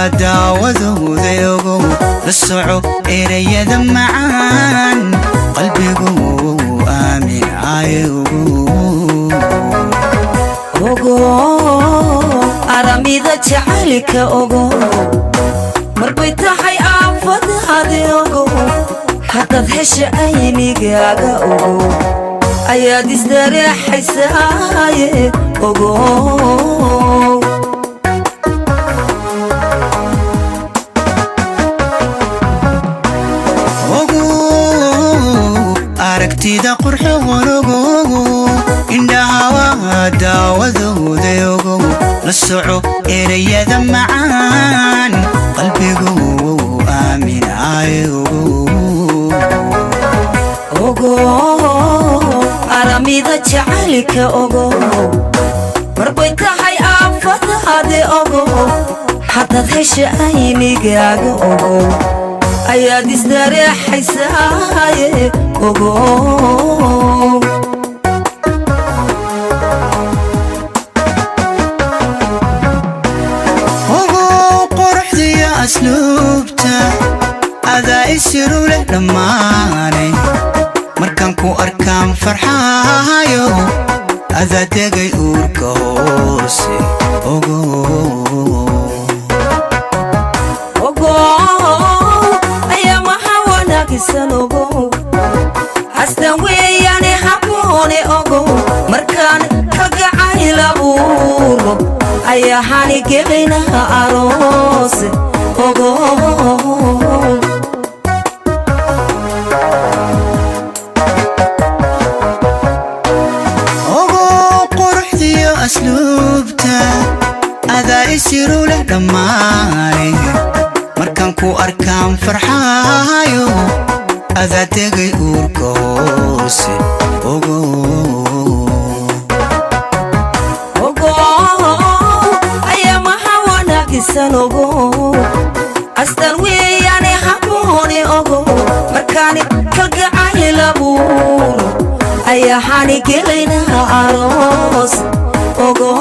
Indhaha daawadooda ogow, la soco erayada macaan, qalbigu aamin ogow. Ogo aramida jacaylka ogo, marbay tahay aafadaadi ogo, haddaad hesha aynigaaga ogo, ayaad isdareexaysaaye ogo. Ogow aragtida qurxoon ogow, indhaha waa daawadooda ogow, la soco erayada macaan, qalbigu aamin ogow. Ogo aramida jacaylka ogo, marbay tahay aafadaadi ogo, haddaad hesha aynigaaga ogo, ayaad isdareexaysaaye ogo. Ogow quruxdiyo asluubta adaa isiru leh dhammaanay, markaan ku arkaan farxaayo, adaa degay uurka hoose ogow. Ogo ayaa maha wanaagsan ogo, hastan weeyaane habboone ogo, markaan kalgacayl abuuro ayaa hani gelaynaha aroose ogo. Ogow quruxdiyo asluubta adaa isiru leh dhammaanay, markaan ku arkaan farxaayo, adaa degay uurka hoose ogow. Ogo ayaa maha wanaagsan ogo, astan weeyaane habboone ogo, markaan kalgacayl abuuro ayaa hani gelaynaha aroos ogo.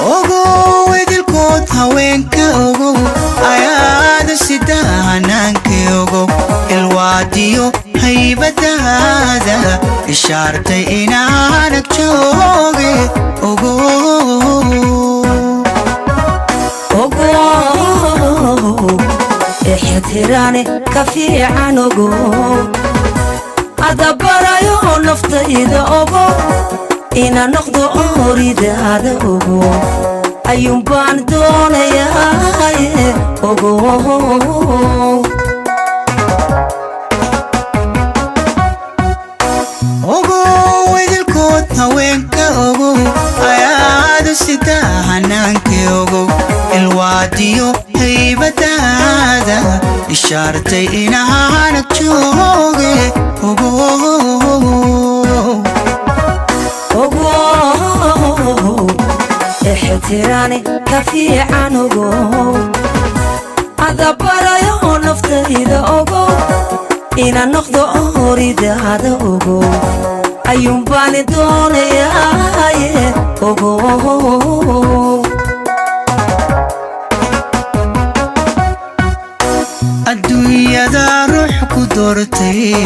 Ogow idilkood haweenka ogow, ayaada sida hanaanka ogow, ilwaadiyo haybadaada ishaartay inaanag jooge ogow. Ogo ixtiraane ka fiican ogo, adabarayo naftayda ogo, ina noqdo ooridaada ogo, ayuun baan doonayaaye ogo. Ogow idilkood haweenka ogow, ayaada sida hanaanka ogow, ilwaadiyo haybadaada ishaartay inaanag jooge ogow. Ogo ixtiraane ka fiican ogo, adabarayo naftayda ogo, ina noqdo ooridaada ogo, ayuun baan doonayaaye ogo. Adduunyada ruux ku doortay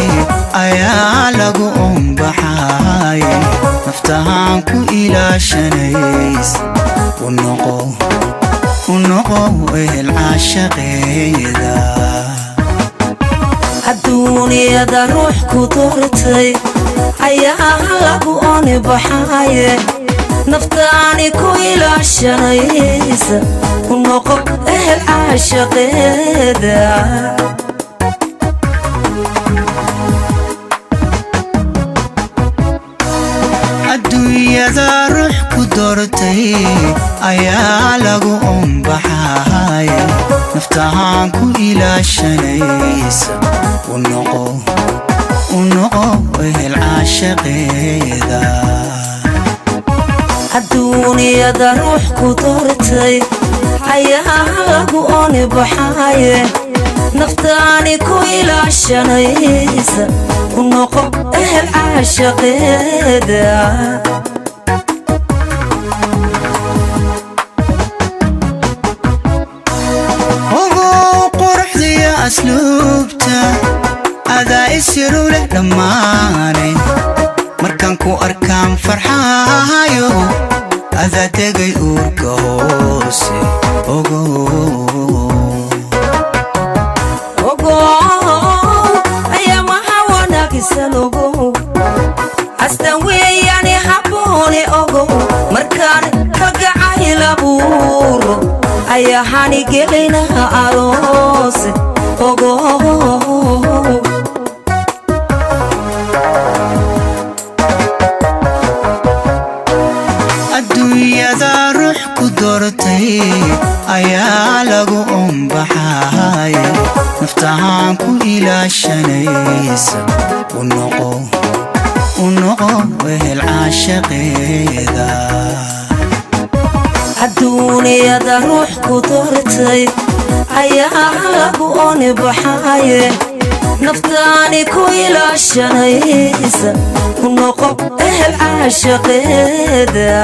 ayaa lagu unbaxay, naftahaan ku ilaashanays, u noqo u noqo ehel caashaqeeda. Adduunyada ruux ku doortay ayaa lagu oni baxaye, naftaani ku ilaashanaysa, ku noqo ehel caashaqeeda. Adduunyada ruux ku doortay ayaa lagu unbaxay, naftahaan ku ilaashanaysa, u noqo u noqo ehel caashaqeeda. Adduunyada ruux ku doortay ayaa lagu oni baxaye. Naftaani ku ilaashanaysa, u noqo ehel caashaqeeda. Ogow quruxdiyo asluubta adaa isiru leh dhammaanay. Markaan ku arkaan farxaayo, adaa degay uurka hoose, ogow. Ogow ayaamaha wanaagsan, ogow astan weeyaane habboone. Ogow markaan kalgacayl abuuro, ayaahani gelaynaha aroose, ogow. Adduunyada ruux ku doortay ayaa lagu unbaxay, naftahaan ku ilaashanaysa, u noqo, u noqo wehel caashaqeeda. Adduuniyada ruux ku doortay ayaa lagu oni baxaye, naftaani ku ilaashanaysa, u noqo ehel caashaqeeda.